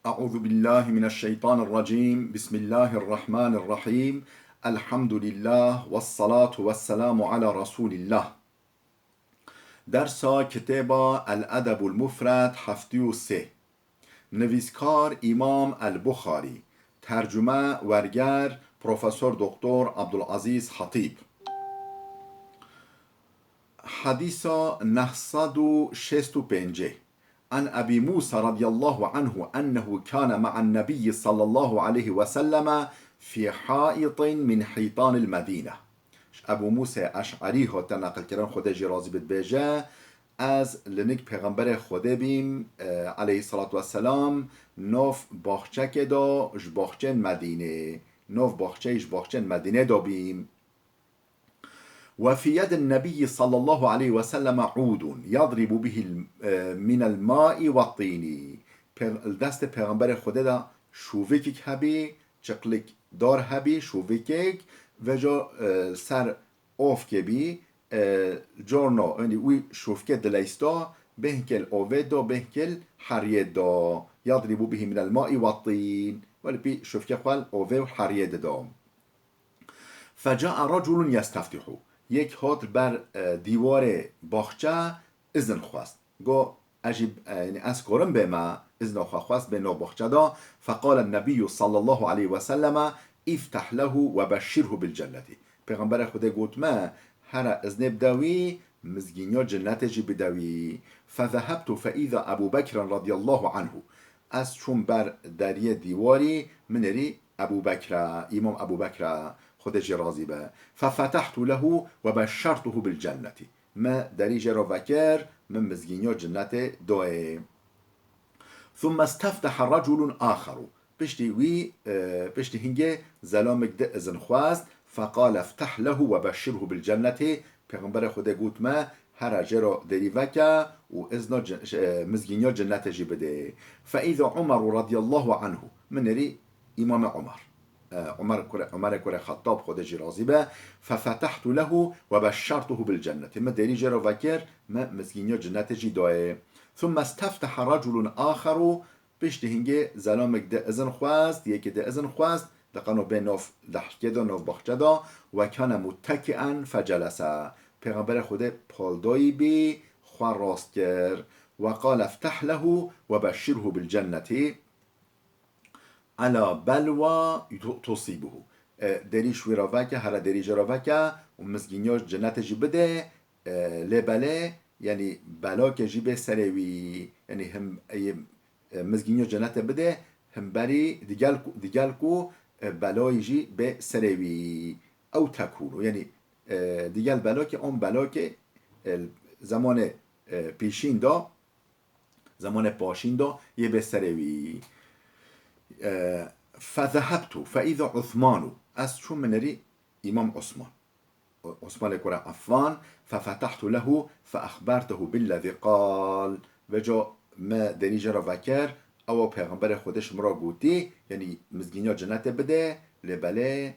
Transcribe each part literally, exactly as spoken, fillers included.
أعوذ بالله من الشيطان الرجيم. بسم الله الرحمن الرحيم. الحمد لله والصلاة والسلام على رسول الله. Dersa kitêba El Edebul Mufred heftê û sê. Nivîskar Îmam El Buxarî. Tercume, werger, Profesor Doktor Abdulazîz Hatîb. Hedîsa neh sed û şêst û pêncê. An Ebî Mûsa radiyallahu anhu ennehu kâne ma'an nebiyyi sallallahu aleyhi ve selleme fî haitin min hitanil Medîne. Ji Ebû Mûsê Eş'erî hate neqilkirin, Xwedê jî razî bit, dibêje, Ez li nik Pêxemberê Xwedê bîm, e, aleyhissalatu vesselam, nov baxçekê de ji baxçên Medînê, nov baxçeyê ji baxçên Medînê de bîm. Ve fî yedin nebiyyi sallallahu aleyhi ve selleme udun yadribu bihil, e, minel ma'i ve tîni. Pê-, li destê Pêxemberê Xwedê de şûvikik hebî, çiqlik dar hebî, şûvikek, veco, e, ser ovkê bî, e, corno, yanî wî şûvke dileysto, bêhkel ovê do, bêhkel heriyê do. Yadribu bihi minel ma'i ve tîn. Welî pî şûvke xwe li ovê û heriyê dido. Feca'a raculun yesteftihu. Yek hat ber, e, dîwarê baxçe izin xwest. Go, ez jî, e, yanî ez karim bême, izna xwe xwest bê nav baxçe de. Feqale nebiyyu sallallahu aleyhi ve selleme, iftah lehu ve beşşirhu bil cenneti. Pêxemberê Xwedê got me, here iznê bide wî, mizgîniya cennetê jî bide wî. Fezehebtu fe îza Ebu Bekran radiyallahu anhu. Ez çûm ber deriyê dîwarî, min êrî Ebû Bekr e, Îmam Ebû Bekr e, Xwedê jê razî be. Fefetehtu lehu ve beşşertuhu bil cenneti. Me derî jê re vekir, min mizgîniya cinnetê dayê. Thumme isteftehe reculun axeru. Piştî wî, e, piştî hingê zelamek di izin xwest, feqale ifteh lehu ve beşşirhu bil cenneti. Pêxemberê Xwedê got me, here jê re derî veke û izna cin-, e, mizgîniya cinnetê jî bidê. Fe îza Umeru radiyallahu anhu. Min êrî Îmamê Umer. E, Umer kure, Umerê kurê Xettab, Xwedê jî razî be. Fefetehtu lehu ve beşşertuhu bil cenneti. Min derî jê re vekir, min mizgîniya cinnetê jî dayê. Thumme isteftehe reculun axeru. Piştî hingê zelamek di izin xwest, yekê di izin xwest, di qeno bê nav dehlkê de, nav baxçe de, ve kane mutteki'en fecelese. Pêxemberê Xwedê paldayî bî, xwe rast kir. Ve qale ifteh lehu ve beşşirhu bil cenneti. Ela belwa tu-, tusibuhu. E, derî ji wî re veke, here derî jê re veke û mizgîniya cennetê jî bide, e, lê belê, yanî belakê jî bê serê wî. Yanî him, ê, e, mizgîniya cennetê bide, himberî digel ku, digel ku, e, belayî jî bê serê wî. Ew tekûnu, yanî, e, digel belakê, an belakê, e, zemanê, e, pîşîn de, zemanê paşîn de yê bê serê wî. E, fezehebtu fe îza Usmanu. Ez çûm min êrî Îmam Osman. Osmanê kurê Affan, fefetehtu lehu feexbertuhu billezî qal. Veco me derî jê re vekir, ewa Pêxemberê Xwedê ji min re gotî, yanî mizgîniya cennetê bide, lê belê,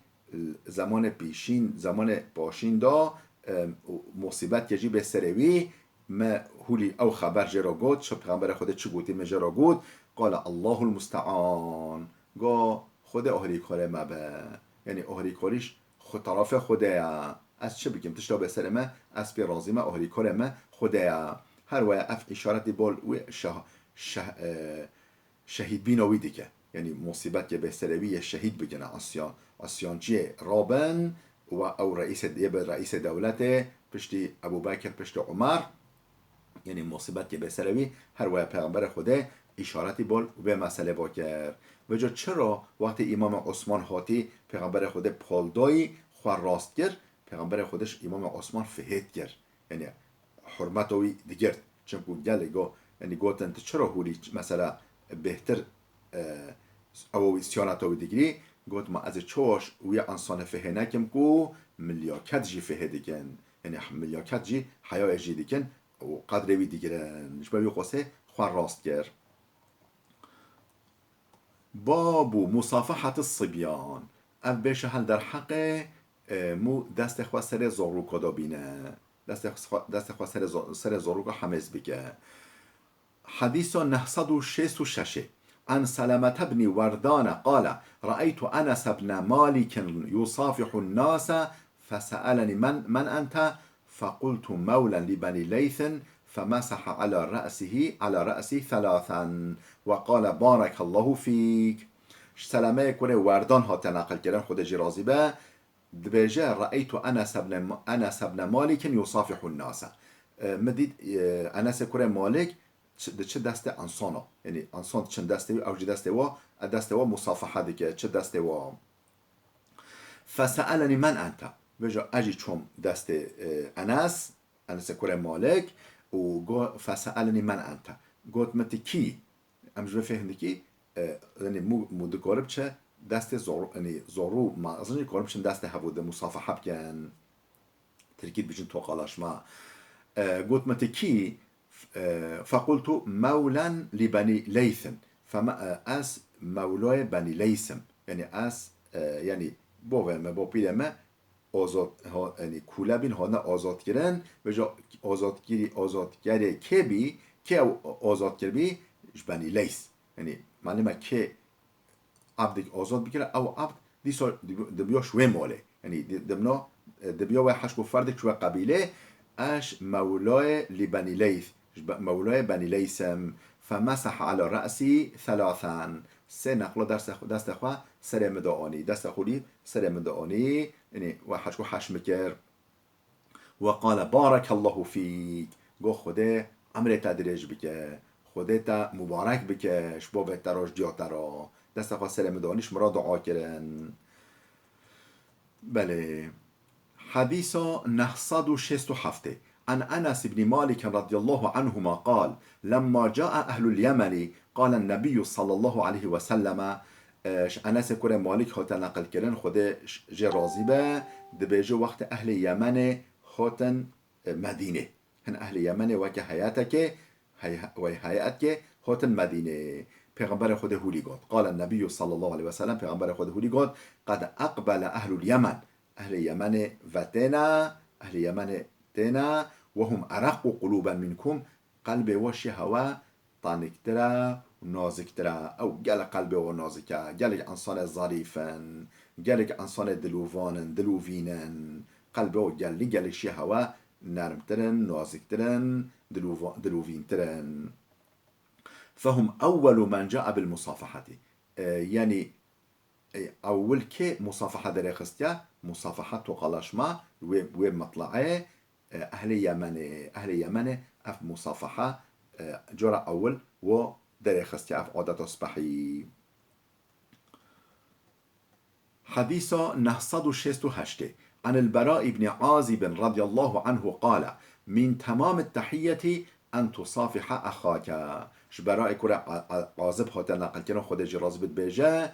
zemanê pîşîn, zemanê paşîn de, e, musîbetke jî bê serê wî, me hûlî ew xeber jê re got, çi Pêxemberê Xwedê çi gotî me jê re got, qale Allahul muste'an. Go, Xwedê ahrîkarê me be. Yanî ahrîkarî ji xwe terefê Xwedê ye. Ez çi bikim? Tişta bê serê me, ez pê razî me, ahrîkarê me Xwedê ye. Her waya ev îşaretî bol wê şeh-, şeh-, e, şehîdbîna wî dike. Yanî musîbetkê bê serê wî yê şehîd bikine, isyan, isyanciyê rabin û ew reîsê, yê bi reîsê dewletê, piştî Ebû Bekir, piştî Umer, yanî musîbetkê bê serê wî, her waya Pêxemberê Xwedê îşaretî bol û bê meselê bol kir. Veco çira wextê Îmamê Osman hatî, Pêxemberê Xwedê paldayî xwe rast kir, Pêxemberê Xwedê ji Îmamê Osman fihêt kir. Yanî hurmeta wî digirt. Çimku gelê go, yanî gotin, tu çira hûlî mesela bêhtir, e, ew wî siyoneta wî digirî? Got, ma ez ê çawa ji wî ensanê fihê nekim ku milyaket jî fihê dikin. Yanî milyaket jî heyayê jî dikin û qedrê wî digirin. Ji ber wî qosê xwe rast kir. Babu musafahati sibyan. Ev bêşe hel derheqê, e, mû destê xwe serê zorûka da bîne. Destê xwe, destê xwe serê zo-, serê zorûka hemêz bike. Hedîsa neh sed û şêst û şeş. عن سلمة بن وردان قال: رأيت أنس بن مالك يصافح الناس فسألني: من، من أنت؟ فقلت: مولى لبني ليث، فمسح على رأسه، على رأسي ثلاثا وقال: بارك الله فيك. Ji Selemeyê kurê Werdan hate neqilkirin, Xwedê jî razî be. Dibêje: رأيت أنس بن، أنس بن مالك يصافح الناس. E, min dît, e, Enesê kurê Malik çi, di çi destê ensana. Yanî ensan çin destê wî, ew jî destê wa, e, destê wa musafaha dike, çi destê wa. فسألني: من أنت؟ Vêca ez jî çûm destê, e, Enes, Enesê kurê Malik û got, فسألني: من أنت؟ Got min: Tu kî? Em ji vê fêhm dikî, e, yanî mû, mû dikare biçe destê zor, yanî zorû mezin jî karin biçin destê hevû de musafaha bikin. Tirkî dibêjin tokalaşma. E, got min: Tu kî? E, فقلت: مولى لبني ليث. Fema, e, ez mewlayê Benî Leys im. Yanî ez, e, yanî bavê me, bapîrê me azad, ha, yanî kûle bîn, hatine azadkirin. Vêca azadkirî, azadkerê kê bî, kê ew azad kiribî? Ji Benî Leys. Yanî malûm e kê ebdek azad bikire, ew ebd dîsa dib-, dibiya ji wê malê. Yanî di-, dimna, e, dibiya wê heşk û ferdek ji wê qebîlê, ez mewlayê li Benî Leyth, ji be-, mewlayê Benî Leyth im. فمسح على رأسي ثلاثا. Sê neqla destê xwe, destê xwe serê min de anî. Destê xwe lî serê min de anî. Yanî we heşk û heşt min kir. وقال: بارك الله فيك. Got: Xwedê emrê te dirêj bike. Xwedê te mubarek bike. Ji bo vê te re, ji diya te re. Destê xwe serê min de anî, ji min re dua kirin. Belê. Hedîsa neh sed û şêst û heftê. عن أنس بن مالك رضي الله عنهما قال: لما جاء أهل اليمن قال النبي صلى الله عليه وسلم. E, ji Enesê kurê Malik hate neqilkirin, Xwedê j-, jê razî be, dibêje: Wextê ehlê Yemenê hatin, e, Medînê. Hin ehlê Yemenê weke heyetekê, hey-, wey heyetkê hatin Medînê. Pêxemberê Xwedê hûlî got. قال النبي صلى الله عليه وسلم, Pêxemberê Xwedê hûlî got: قد أقبل أهل اليمن. Ehlê Yemenê ve têne, ehlê Yemenê têne, وهم أرق قلوبا منكم, qelbê we şiya hewe taniktir e û naziktir e. Ew gelek qelbê we nazik e, gelek ensanê zerîf in, gelek ensanê dilûvan in, dilûvîn in. Qelbê we gelî, gelek şiya hewe nermtir in, naziktir in, dilûva-, dilûvîntir in. فهم أول من جاء بالمصافحة. E, yanî, e, ewil kê musafaha derêxistiye? Musafaha, tokalaşma, wê, wê mitlaê, e, ehlê Yemenê, ehlê Yemenê ev musafaha, e, cara ewil wo derêxistiye, ev adeta spehî. Hedîsa neh sed û şêst û heştê. عن البراء بن عازب رضي الله عنه قال: من تمام التحية أن تصافح أخاك. Ji Beraê kurê A-, A-, Azib hate neqilkirin, Xwedê jî razî bit, dibêje: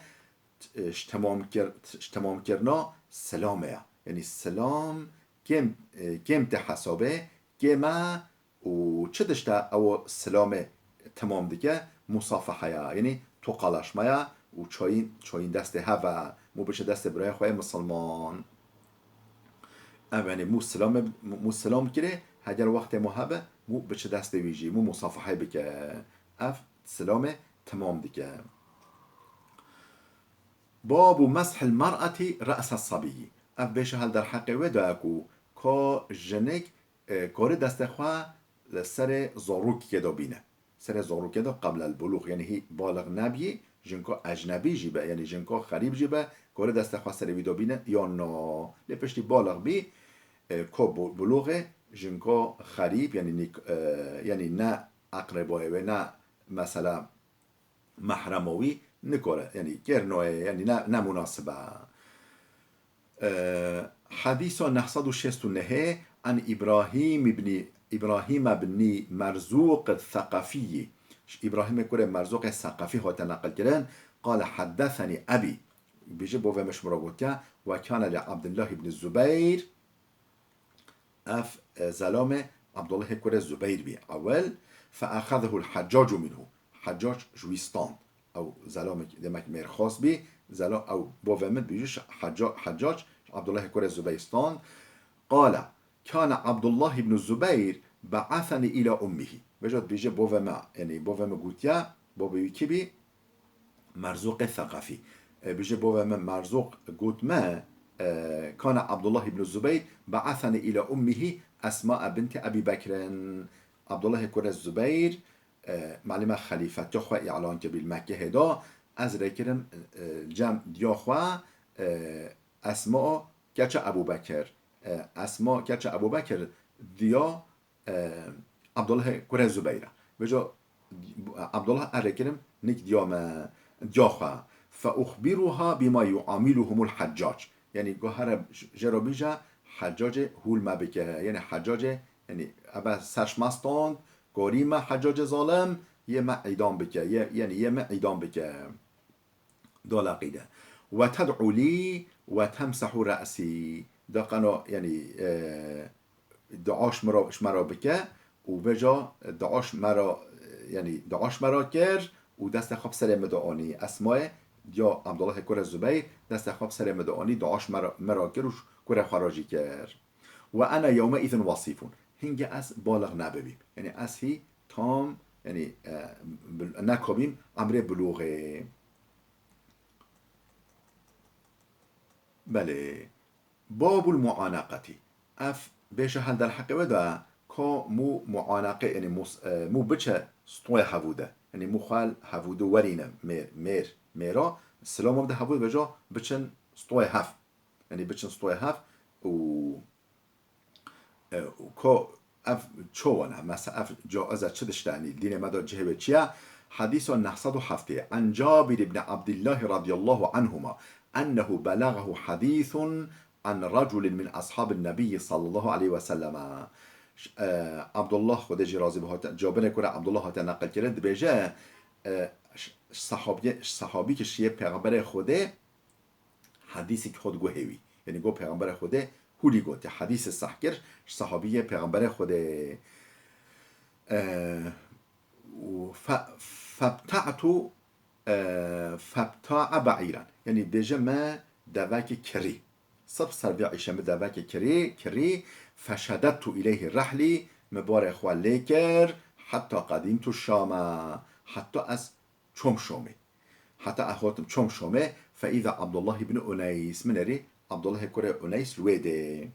T-, ji temamkir-, ji temamkirina silamê ye. Yanî silam kêm, e, kêm tê hesabê, kêm e û çi tişt e ew silamê temam dike? Musafaha ye, yanî tokalaşma ye û çayîn, çayîn destê hev e. Mû biçe destê birayê xwe yê misilman. Ev, yanî mû silamê, mû silam kirê, heger wextê mû hebe, mû biçe destê wî jî, mû musafahê bike. Ev silamê temam dike. باب مسح المرأة رأس الصبي. Ev bêşe hel derheqê wê daye ku ka jinik, e, kare destê xwe li serê zarokê de bîne. Serê zarokê de, قبل البلوغ, yanî hî balix nebî, jinka ecnebî jî be, yanî jinka xerîb jî be, kare destê xwe serê wî de bîne yan na. Lê piştî balix bî, e, ka bu-, bulûxê jinka xerîb, yanî nîk-, e, yanî ne eqrebayê wê, ne mesela mehrema wî nikare, yanî kêr nayê, yanî ne, ne munasib e. E, Hedîsa neh sed û şêst û nehê, an Îbrahîm ibnî, Îbrahîm ibnî Merzûq Seqefîyî. Ji Îbrahîmê kurê Merzûqê Seqefî hate neqilkirin, qale heddesenî ebî. Bêje bavê min ji min re gotiye, we kane li Ebdullah ibn Zubeyr, Ev, e, zelamê Abdullahê kurê Zubeyr bî ewil. Feexezehu l-Heccacu minhu. Heccac ji wî stand. Ew zelamê demek mêrxas bî. Zela-, ew bavê min dibêje Hecca-, Heccac ji Abdullahê kurê Zubeyr stand. Qale, kane Abdullah ibn Zubeyr be'asenî îla ummihî. Vêca dibêje bavê me, yanî bavê min gotiye, bavê wî kî bî? Merzûqê Seqefî. E, bêje bavê min Merzûq got me, e, kana Abdullah ibn Zubeyr be'eseni ila ummihi Esma binti Ebî Bekrin. Abdullahê kurê Zubeyr, e, malûm e xelîfetiya xwe îlan kir bî li Mekkehê de, ez rê kirim, e, cem diya xwe, e, Esma keça Ebû Bekir. E, Esma keça Ebû Bekir diya e, Abdullahê kurê Zubeyr e. Bêje, Abdullah, ez rê kirim nik diya me, diya xwe. Fe uxbiruha bima yuamiluhumul Heccac. Yanî go here jê re bêje, Heccacê hûl me bike. Yanî Heccacê, yanî eve ser ji me stand, gorî me Heccacê zalim, yê me îdam bike. Yê, yanî yê me îdam bike. Dola qîde. Ve ted'u lî ve temsehu re'sî. Da qeno, yanî, e, dua ji me re, ji me re bike û bêje dua ji me re, yanî dua ji me re kir û destê xwe bi serê min de anî. Esmayê diya Abdullahê kurê Zubeyr destê xwe bi serê min de anî, dua ji me re, me re kir û ji kurê xwe re jî kir. Ve ene yewmeîzin wesîfûn. Hingê ez baliq nebibîm. Yanî ez hî tam, yanî, e, bil-, nekabîm emrê bilûxê. Belê. Babul muanaqetî. Ev bêje hel derheqê wê de ka mû muanaqê, yanî mû s-, e, mû biçe stoyê hevû de. Yanî mû xwe hevû de werîne mêr, mêr, mêra, silamê de hevû de bêje biçin stoyê hev. Yanî biçin stoyê hev û, e, û ko ev çawa ne? Mesela ev caiz e, çi dişte, yanî dînê me de cihê wê çi ye? Hadîsa neh sed û heftê. An Cabir ibn Abdullah radiyallahu anhuma ennehu belagahu hadîsun an raculin min ashabin nebiyyi sallallahu aleyhi ve selleme. Ş-, e, Abdullah, Xwedê jî razî be, hate, Cabirê kurê Abdullah hate neqil kirin, dibêje, e, ş-, sahabiyê, sahabî ki şiyê Pêxemberê Xwedê, Hedîsek xwe diguhê wî. Yanî got Pêxemberê Xwedê hûlî gotiye. Hedîsê seh kir, ji sehabiyê Pêxemberê Xwedê. E, û fe-, febta'tu, e, febta'a ba'îran. Yanî bêje me devekî kirî. Sirf ser vê îşê min devekî kirî, kirî, feşedettu ileyhi rehlî, min barê xwe lê kir, heta qedîmtu Şama. Heta ez çom Şomê. Heta ez hatim çom Şomê, fe îza Abdullah ibn Uneys. Min erî Abdullahê kurê Uneys li wê dê.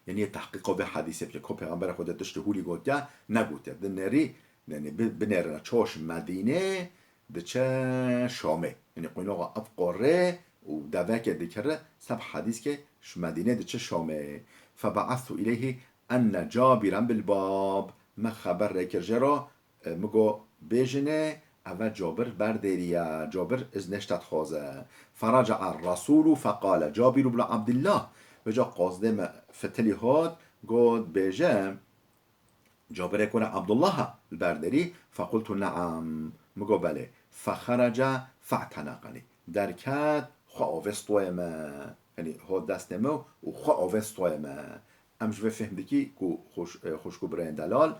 Yanî yê tehqîqa vê hedîsê bike. Ko Pêxemberê Xwedê tiştê hûlî gotiye, negotiye. Di nerî, yanî bi-, binêrine çawa ji Medînê diçe Şamê. Yanî qoynoxa ev qorê û devekê dikire, seb hedîskê ji Medînê diçe Şamê. Febe'estu ileyhi enne Cabiran bil bab. Me xeber rê kir jê re, e, min got, bêjinê, eve Cabir berdêrî ye, Cabir îznê ji te dixwaze. Feraca'a Resûlû feqale, Cabir ibn Abdillah, vêca qazdê me fitilî hat, got, bêje, Cabirê kurê Abdullah e li berdêrî? Fequltu, ne'am, min got, belê. Fexerece fe'tenaqenî, derket, xwe avêt stoyê me, yanî hat destê me û xwe avêt stoyê me. Em ji vê fehm dikî ku xweş-, e, xwişk û birayên delal,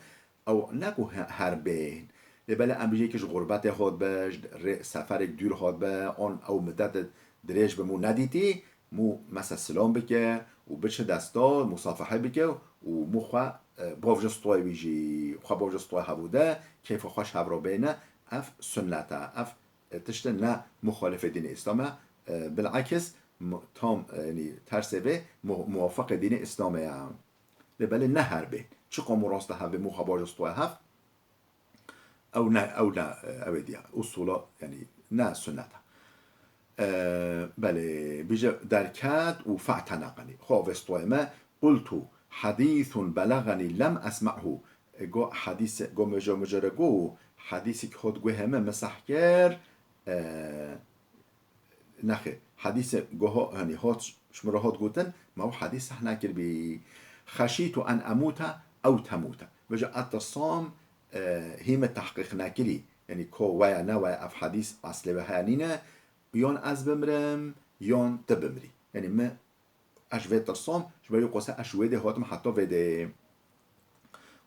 ew ne ku he-, her bên. Lê belê em bijî yekî ji xurbetê hot be, ji rê seferek dûr hot be, an ew midet dirêj be mû nedîtî, mû mese silam bike û biçe desta, musafehe bike û mû xwe, e, bavje stoyê wî jî, xwe bavje stoyê hevû de, keyfa xwe ji hev re bêne. Ev sunnet e, ev, e, tiştê ne muxalifê dînê Îslam e, e, bilekis, mu-, tam, e, yanî tersê vê mu-, muwafiqê dînê Îslamê ye. Lê belê ne her bên. Çiqa mû rasta hev bê, mû xwe bavje stoya hev. Ew ne, ew ne, ew ê diya. Usûla, yanî ne sunnet e. E, belê, bêje derket û fe'tenaqenî. Xwe avêt stoyê me. Qultu, hedîsun belegenî lem esme'hu. E, go hedîs, go mejo mejere go, hedîsek hot guhê me, min seh kir. E, Nexêr, hedîsê go ho-, hanî hot, ji min re hot gotin, me ew hedîs seh nekiribî. Xeşîtu en emûte ew temûte. Vêca ez tirsam, e, hî min tehqîq nekirî. Yanî ko weya ne weya ev hedîs eslê wê heye nîne, yan ez bimrim, yan tu bimirî. Yanî min Ez ji vê tirsam, ji ber wî qose ez ji wê dê hatim heta vê dê.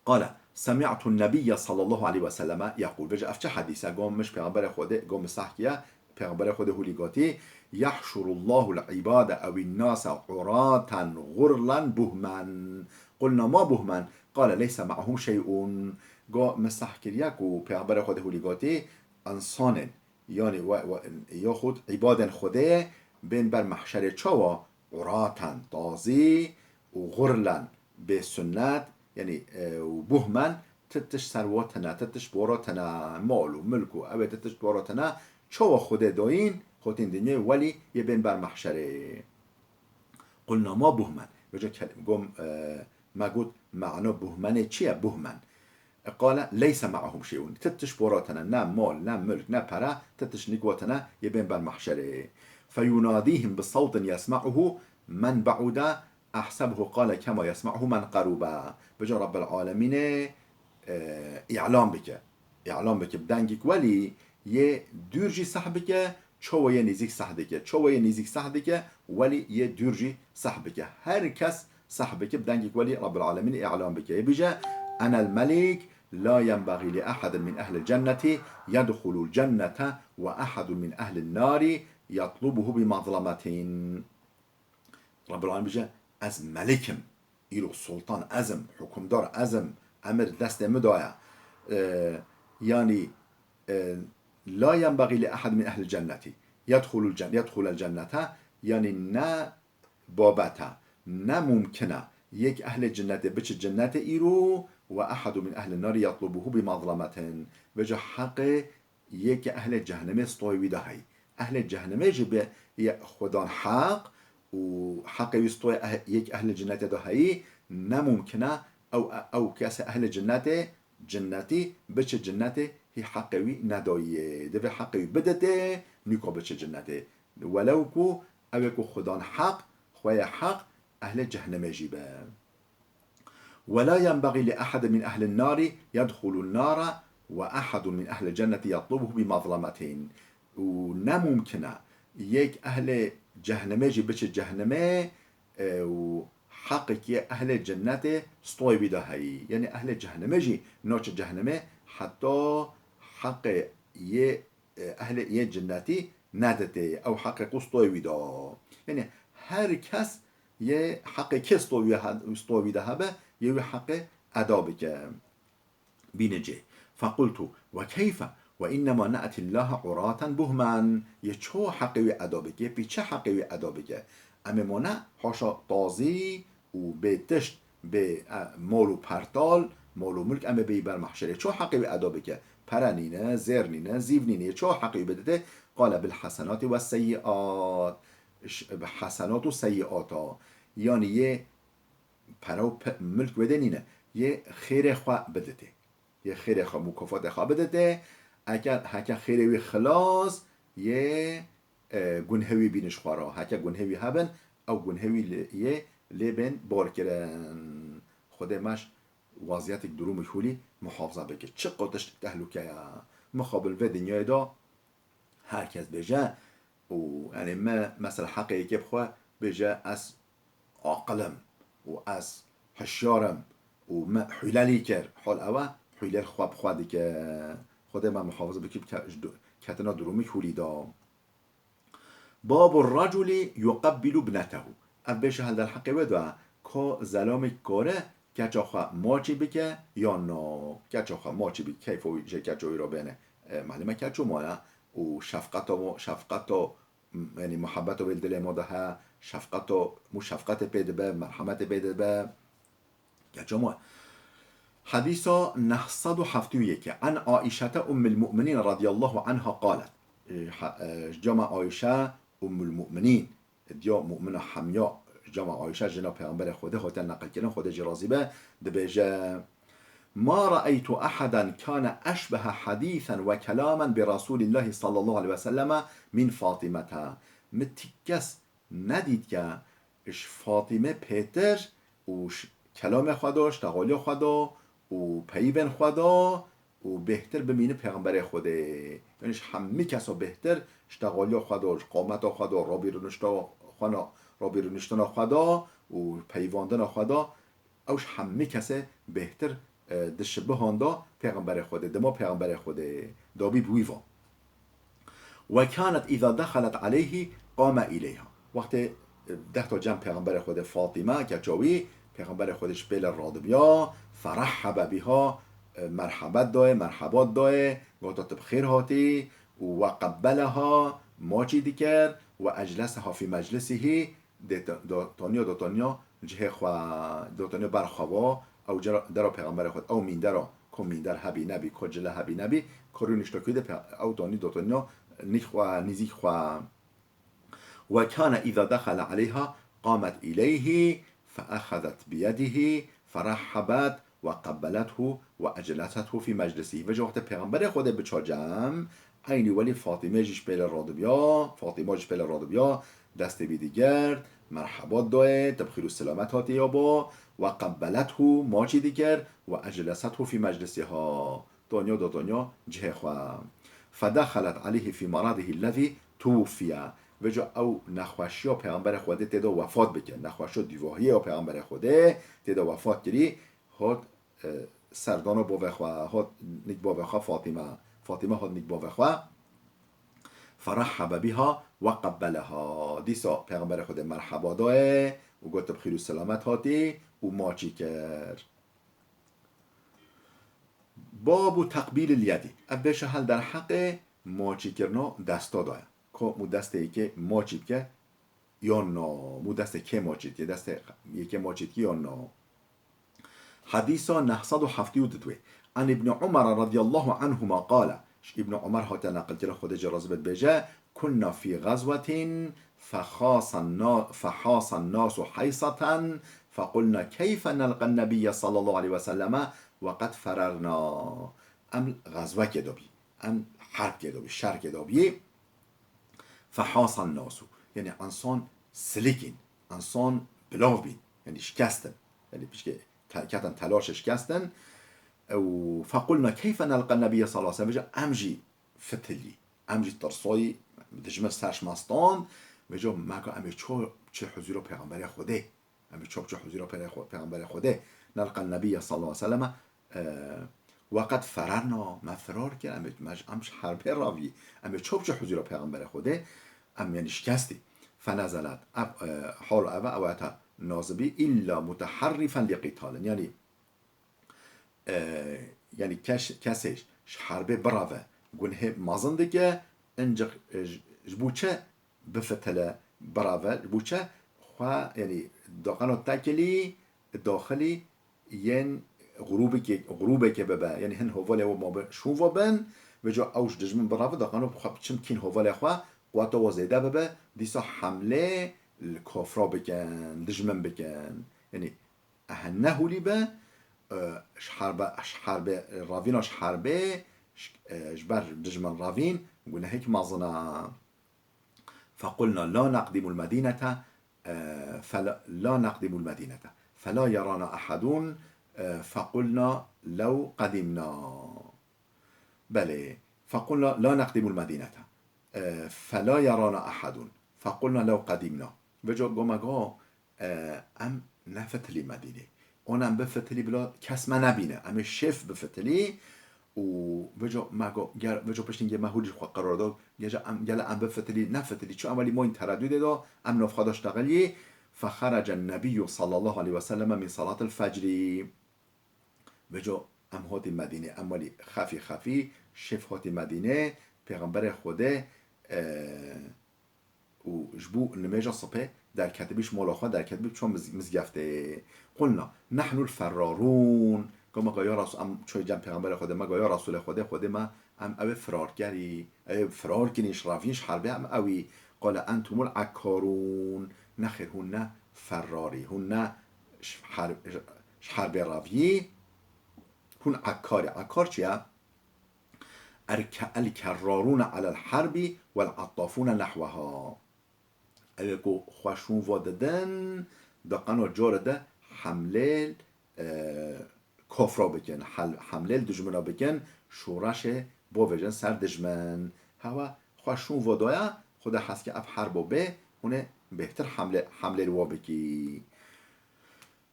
Qale, semi'tu nebiyye sallallahu aleyhi ve selleme yekûl. Vêca ev çi hedîs e? Got min ji Pêxemberê Xwedê, got min seh kiye, Pêxemberê Xwedê hûlî gotî, yehşurullahul ibade ewin nase uraten ğurlen buhmen. Qulna ma buhmen? Qale leyse ma'hum şey'un. Got min seh kiriye ku Pêxemberê Xwedê hûlî gotî, însanên yanî we, we, yaxud îbadên Xwedê bên ber mehşerê çawa? Uraten, tazî û xurlen, bê sunnet, yanî, e, û buhmen, ti tişt ser wa tine, ti tişt bora tine, mal û milk û ew ê ti tişt bora tine, çawa Xwedê dayîn, xotîn dinyê welî yê bên ber mehşerê. Qulna ma buhmen. Vêca kel-, gom, e, me got, mena buhmenê çi ye? Buhmen. E, qale, leyse me'ahum şey'un. Ti tişt bora tine, ne mal, ne milk, ne pere, ti tişt nîk wa tine, yê bên ber mehşerê. Feyunadîhim bi sawtin yesme'uhu men be'ude, ehsebuhu qale kema yesme'uhu men qerube. Vêca Rabbil Alemînê, e, îlan bike. Îlan bike bi dengek welî yê dûr jî seh bike, çawa yê nêzîk seh dike. Çawa yê nêzîk seh dike, welî yê dûr jî seh bike. Her kes seh bike bi dengek welî Rabbil Alemîn îlan bike. Yê bije, enel melik la yenbagî li ehedin min ehlil cenneti yedxulul cennete ve ehedun min ehlin nari yetlubuhu bi mazlemetin. Rabbil Alemîn bije, ez melik im, îro sultan ez im, hukimdar ez im, emir destê min de ye. E, yanî, e, la yenbagî li ehad min ehlil cennetî yedxulul cen-, yedxulel cennete, yanî ne babet e, ne mumkin e, yek ehlê cennetê biçe cennetê îro, ve ehadu min ehlin nari yetlubuhu bi mazlemetin. Vêca heqê yê ke ehlê cehennemê stoyê wî de heyî. Ehlê cehennemê jî bê yê Xudan heq û heqê wî stoyê eh-, yê ke ehlê cennetê de heyî, ne mumkin e ew, ew kesê ehlê cennetê, cennetî, biçe cennetê, hî heqê wî nedayî yê. Divê heqê wî biditê, nîka biçe cennetê. Welew ku ew ê ku Xudan heq, xweyê heq, ehlê cehennemê jî be. ولا ينبغي لأحد من أهل النار يدخل النار وأحد من أهل الجنة يطلبه بمظلمة. Û ne mumkin e yek ehlê cehnemê jî biçe cehnemê, e, û heqekî ehlê cennetê stoyê wî de heyî. Yanî ehlê cehnemê jî naçe cehnemê heta heqê yê e, ehlê yê cinnetî neditê, ew heqê ku stoyê wî da. Yanî her kes yê heqê kê stoyê wî he-, stoyê wî de hebe, yê wî heqê eda bike. Bîne cê. فقلت: وكيف وإنما نأتي الله عراة بهما. Yê ço heqê wî eda bike, yê pî çi heqê wî eda bike? Em ê mane haşa tazî û bê tişt, bê, e, mol û pertal, mol û milk em ê bêyî ber mehşerê. Ço heqê wî eda bike? Pere nîne, zêr nîne, zîv nîne. Ço heqê wî biditê? Qale bil hesenatî we seyyiat. Ş-, bi hesenat û seyyiata. Yanî yê pere û pe-, milk wê de nîne. Yê xêrê xwe biditê. Yê xêrê xwe, mukafatê xwe biditê. Eke, heke xêrê wî xilas, yê, e, gunhê wî bîne ji xwe re. Heke gunhê wî hebin, ew gunhê wî lê, yê lê bên bar kirin. Xwedê me ji waziyetek durûm û hûlî muhafaza bike. Çiqo tiştek tehlûke ye. Mixabin vê dinyayê de her kes bêje û, yanî, me, mesela, heqê yekê bixwe, bêje, ez aqil im û ez hişyar im û me hûle lî kir. Hol ew e, hûlê xwe bi xwe dike. Xwedê me muhafaza bike, ke-, ji du-, ketina durûmî hûlî de. Babu raculi yuqebbilu ibnetehu. Ev bêje hel der heqê wê de, ka zelamê kare keça xwe maçî bike yan na? Keça xwe maçî bike, keyfa wî jê keça wî re bêne. E, malûm e keço maya û şefqeta mo-, şefqeta, m-, yanî muhebbeta wê li dilê ma de he, şefqeta, mû şefqetê pê dibe, merhemetê pê dibe. Keça ma. Hedîsa neh sed û heftê û yek. An Aîşete Ummil Mu'minîn radiyallahu anha qalet. E, ha-, e, cama Aîşe Ummul Mu'minîn, diya mu'mina hemya, cama Aîşe, jina Peyxemberê Xwedê, hate neqilkirin, Xwedê jî razî be, dibêje: Ma ra'eytu ahadan kana eşbeha hadîsen ve kelamen bi Resûlîllahî sallallahu aleyhi ve selleme min Fatîmete. Min ti kes nedît ke ji Fatîme pêtir û ji kelamê xwe de, ji texaliya xwe de û peyivên xwe de û bêhtir bimîne Pêxemberê Xwedê. Yanî ji hemî kesa bêhtir ji texaliya xwe de, ji qameta xwe de, rabîrûnişta xwe na-, rabîrûniştina xwe de û peyivandina xwe de, ew ji hemî kesê bêhtir, e, dişibihanda Pêxemberê Xwedê, dima Pêxemberê Xwedê dabî bi wî va. Ve kanet îza dexelet aleyhî qame îleyha. Wextê, e, dehta cem Pêxemberê Xwedê Fatîme, keça wî, Pêxemberê Xwedê ji pêle radibiya, ferehhebe biha, e, merhebet dayê, merhebat dayê, gota tu bi xêr hatî, وقبلها, maçî dikir, وأجلسها في مجلسه, dê-, do-, taniya, dotaniya cihê xwe, dotaniya ber xwe va, ew cara, dera pêxemberê xwe, ew mîndera, ko mînder hebî nebî, ko cile hebî nebî, ko rûnişta kuyê de pe-, ew tanî, dotaniya nîk xwe, nîzîk xwe. وكان إذا دخل عليها قامت إليه فأخذت بيده فرحبت وقبلته وأجلسته في مجلسه. Vêca wextê pêxemberê Xwedê biça cem, eynî welî Fatîme jî ji pêlê radibiya, Fatîma jî ji pêlê radibiya, destê wî digirt, merheba dayê, tu bi xêr û selamet hatî yabo, وقبلته, maçî dikir, وأجلسته في مجلسها. Tanya da tanya cihê xwe. فدخلت عليه في مرضه الذي توفي. Vêca ew nexweşiya Pêxemberê Xwedê tê de wefat bike. Nexweşiya dîvahiyê ya Pêxemberê Xwedê tê de wefat kirî. Hat, e, serdana bavê xwe, hat nîk bavê xwe Fatîme. Fatîme hat nîk bavê xwe. فرحب بها وقبلها. Dîsa Pêxemberê Xwedê merheba dayê û got, "Tu bi xêr û selamet hatî," û maçî kir. Babu teqbîlil yedî. Ev bêşa hel derheqê maçîkirina desta de ye. Ka mû destê yekê maçî bike yan na. Mû destê kê maçî dike? Destê yekê maçî dike yan na. Hedîsa neh sed û heftê û du. An Îbni Umar radiyallahu anhuma qale. Ji Îbni Umar hate neqilkirin, Xwedê jê razî be, dibêje, كنا في غزوة فحاص النا-، فحاص الناس حيصة فقلنا كيف نلقى النبي صلى الله عليه وسلم وقد فررنا. Em xezwekê de bî. Em herbkê de bî, şerkê de bî. فحاص الناس. Yanî însan silikîn, însan bilav bîn. Yanî şikestin. Yanî pişkê te-, ketin telaşê şikestin. Ew فقلنا كيف نلقى النبي صلى الله عليه وسلم. Vêca em jî fitilî. Em jî tirsayî, dijmin ser ji me stand. Vêca me got, "Em ê çawa biçin huzûra Pêxemberê Xwedê? Em ê çawa biçin huzûra Pêre-, Xwe-, Pêxemberê Xwedê? نلقى النبي صلى الله عليه وسلم، e, وقد فررنا, me firar kir, em ê, me ji, em ji herbê ravî. Em ê çawa biçin huzûra Pêxemberê Xwedê? Em yanî şikestî." فنزلت. Ev, e, hal ev e, ew ayeta nazil bî, "إلا متحرفا لقتال." Yanî e, yanî kes-, kesê ji herbê bireve, gunehê mezin dike, ancak, e, ji, ji bo çi bifitile bireve, ji bo çi xwe, yanî daqeno tekilî, daxilî yên grûbekê, grûbekê bibe, yanî hin hovalê we mabe şûn ve bin, vêca ew ji dijmin bireve, daqeno xwe biçin kîn hovalê xwe, quweta we zêde bibe, dîsa hemlê li kafra bikin, dijmin bikin. Yanî Ehe, ne hûlî be, e, ji herbe, ji herbê, ravîna ji herbê, ji, e, ji ber dijmin ravîn, gunehek mezin e. فقلنا لا نقدم المدينة، e, فلا، لا نقدم المدينة، فلا يرانا أحد، e، فقلنا لو قدمنا. Belê. فقلنا لا نقدم المدينة، e، فلا يرانا أحد، فقلنا لو قدمنا. Vêca got me, got, e, em nefitilî Medînê. Ona em bifitilî bila kes me nebîne. Em ê şêf bifitilî û vêca me got, ger, vêca piştî hingê me hûlî xwe qerar da, gece em, gele em bifitilî, nefitilî. Çi em welî moyîn teredûdê da, em nav xwe da ştexilî. فخرج النبي صلى الله عليه وسلم من صلاة الفجر. Vêca em hatî Medînê, em welî xefî xefî şêf hatî Medînê, Pêxemberê Xwedê, e, û ji bo nimêja sibê derketibî ji mala xwe, derketibî çû miz-, mizgeftê. قلنا نحن الفرارون. Got me, got ya Resul-, em çûyî cem Pêxemberê Xwedê, me got ya Resûlê Xwedê, Xwedê me, em ew ê firarkerî, ew ê firar kirîn, ji revîn, ji herbê em ewî. قال أنتم العكارون. Nexêr, hûn ne ferrarî, hûn ne ji her-, ji herbê reviyî, hûn ekkarî. Ekkar çi ye? الك-، الكرارون على الحرب والعطافون نحوها. Ew ê ku xwe şûn va didin, diqeno cara de hemlê, e, kofra bikin, hel-, hemlê li dijmina bikin, şoreşê bavêjin ser dijmin. Hewa xwe şûn va daye, Xwedê hez ke ev herbo bê, hûn ê bêhtir hemlê, hemlê li wa bikî.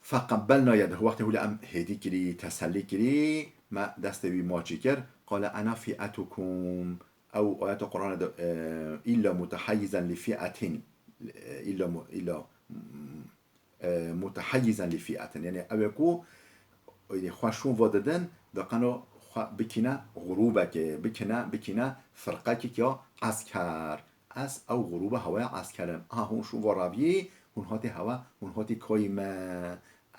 فقبلنا يده. Wextê hûlê em hêdî kirî, tesellî kirî, me destê wî maçî kir. قال أنا فئتكم. Ew ayeta Qur'anê de, e, إلا متحيزا لفئة. E, إلا mu-، إلا, mm, e, متحيزا لفئة. Yanî ew ê ku, yanî xwe şûn va didin, diqeno Bikîne grûbekê, bikîne, bikîne firqekek ya esker. Ez ew grûbe hewaya esker im. Aha, hûn şûn va raviyê, hûn hatê hewa, hûn hatî koyî me.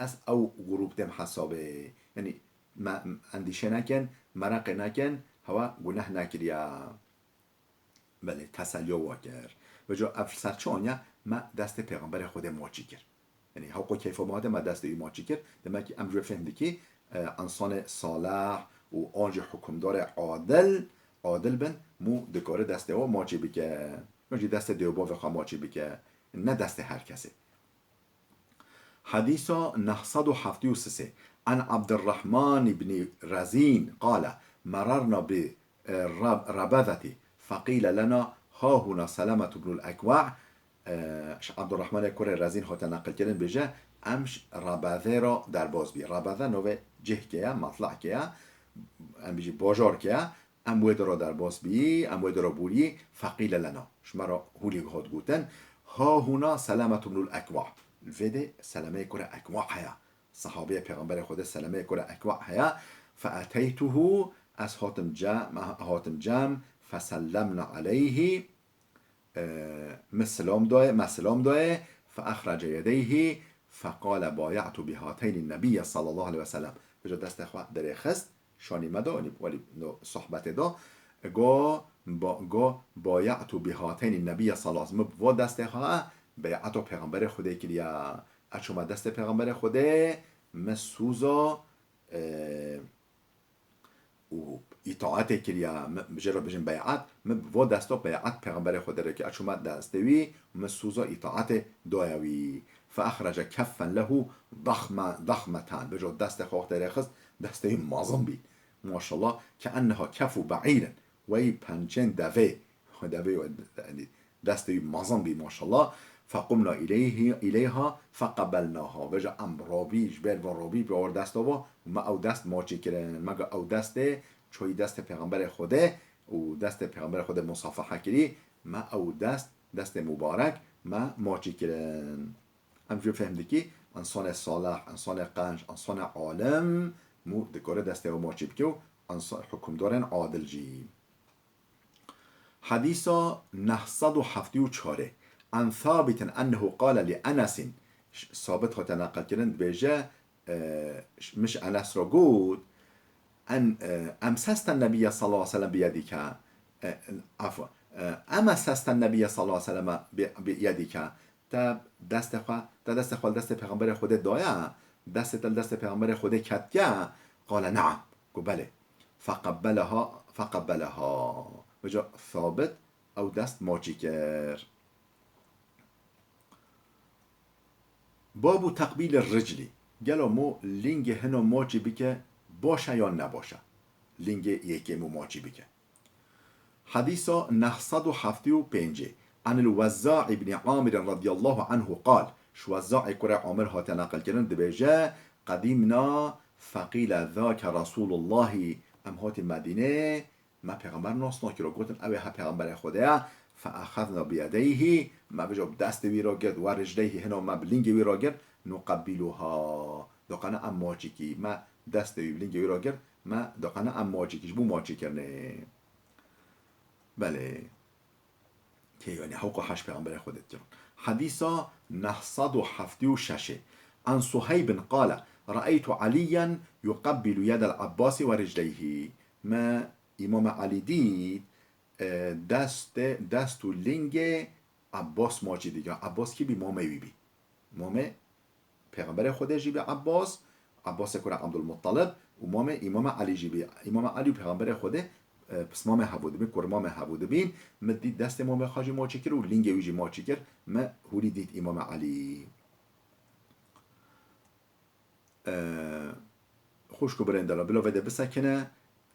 Ez ew grûb têm hesabê. Yanî, me, endîşe nekin, mereqê nekin, hewa guneh nekiriye. Belê, teselya wa kir. Vêca ev ser çi aniye? Me destê Pêxemberê Xwedê maçî kir. Yanî hewqo keyfa me hate me destê wî maçî kir. Demek ki em ji wê fêhm dikî, e, însanê salih û an jî hukimdarê adil, adil bin, mû dikare destê wa maçî bike. Yan jî destê dê û bavê xwe maçî bike. Ne destê her kesê. Hadîsa neh sed û heftê û sê. An Abdurrahman ibn Razîn qale, merarna bi, e, Rab-, Rabazeti, feqîle lena, ha huna Selamet ibnul Ekwa, e, ji Abdurrahmanê kurê Razîn hate neqilkirin, bêje, em ji Rabazê re derbas bî. Rabaze navê cihkê ye, matlakê ye, em bijî bajarkê ye, em wê de re derbas bî, em wê de re bûrî, feqîle lena. Ji me re hûlî hat gotin, ha huna Selamet ibnul Ekwa. Li vê de Selemeyê kurê Ekwa heye. Sahabeyê Pêxemberê Xwedê Selemeyê kurê Ekwa heye. Feeteytuhu, ez hatim cem, hatim cem, fesellemna aleyhi, e, min silam dayê, me silam dayê, feexrece yedeyhi, feqale, bayatu bihateynî nebiyye sallallahu aleyhi ve sellem. Vêca destê xwe derêxist, şanî me da, welî no sohbetê da, go, ba, go, bayatu bihateynî nebiyye sallallahu aleyhi ve sellem. Min bi va destê xwe beyata Pêxemberê Xwedê kiriye. Ez çûme destê Pêxemberê Xwedê, min sûza, e, û îtaetê kiriye, min, jê re bijin beyat, min bi vo desta beyat Pêxemberê Xwedê re kir. Ez çûme destê wî, min sûza îtaetê daye wî. Feexrece keffen lehu daxme-, daxmeten. Vêca destê xwe wextê rêxist, destê wî mezin bî. Maşallah, keenneha kefu beîrin. Wey pençên devê. Devê, yanî, destê wî mezin bî, maşallah. Fequmna ileyhi, ileyha feqebelnaha. Vêca em robî, ji ber van robî, bi awar desta va, me ew dest maçî kirin. Me got ew destê, çoyî destê Pêxemberê Xwedê û destê Pêxemberê Xwedê musafaha kirî, me ew dest, destê mubarek, me maçî kirin. Em jî fehm dikî, însanê salih, însanê qenc, însanê alim, mû dikare destê we maçî bike û însa-, hukimdarên adil jî. Hadîsa neh sed û heftê û çar. An Sabitin ennehu qale li Enesin. Ş-, Sabit hate neqilkirin, dibêje, e, ş-, min ji Enes re got, en, e, emsesten Nebiyye sallallahu aleyhi ve sellem biyedike. E, afwan. E, emesesten Nebiyye sallallahu aleyhi ve sellem bi, biyedike. Te destê xwe, te destê xwe li destê Pêxemberê Xwedê daye? Destê te li destê Pêxemberê Xwedê ketiye? Qale, neam. Got, belê. Feqebbeleha, feqebbeleha. Vêca Sabit ew dest maçî kir. Babu teqbîlî riclî. Gelo mo lingê hino maçî bike baş e yan ne baş e? Lingê yekê mo maçî bike. Hadîsa neh sed û heftê û pêncê. Anil Wezzâ ibnî Amir radiyallahu anhu qal. Ji Wezzâê kurê Amir hate neqilkirin, dibêje, qedîmna feqîle zâke Resûlullahî. Em hatî Medînê, me Pêxember nas nakiro, gotin, ew ê he Pêxemberê Xwedê ye, feexezna biyedeyhî, me vêca bi destê wî re girt, we ricleyhî, hino me bi lingê wî re girt, nuqebbîluha. Doqana em maçîkî, me destê wî bi lingê wî re girt, me doqana em maçîkî, ji bo maçîkirinê. Belê. Kê, yanî hewqa heş Pêxemberê Xwedê dikirin. Hadîsa neh sed û heftê û şeş. An Suheybin qale, re'eytu Aliyyen yuqebbilu yedel Abbasî ve ricleyhî. Me Îmamê Elî dît, e, destê, dest û lingê Abbas maçî dike. Abbas kî bî? Mamê wî bî. Mamê Pêxemberê Xwedê jî bî Abbas, Abbasê kura Abdulmuttalib û mamê Îmamê Elî jî bî. Îmamê Elî û Pêxemberê Xwedê, e, pismamê hevû dibîn, kurmamê hevû dibîn. Min dît destê mamê xwe jî maçî kir û lingê wî jî maçî kir. Me hûrî dît Îmamê Elî. E, xwişk û birên dela, bila vê de bisekine,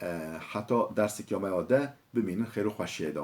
e, heta dersikê me ya de bimînin xêr û xweşiyê de.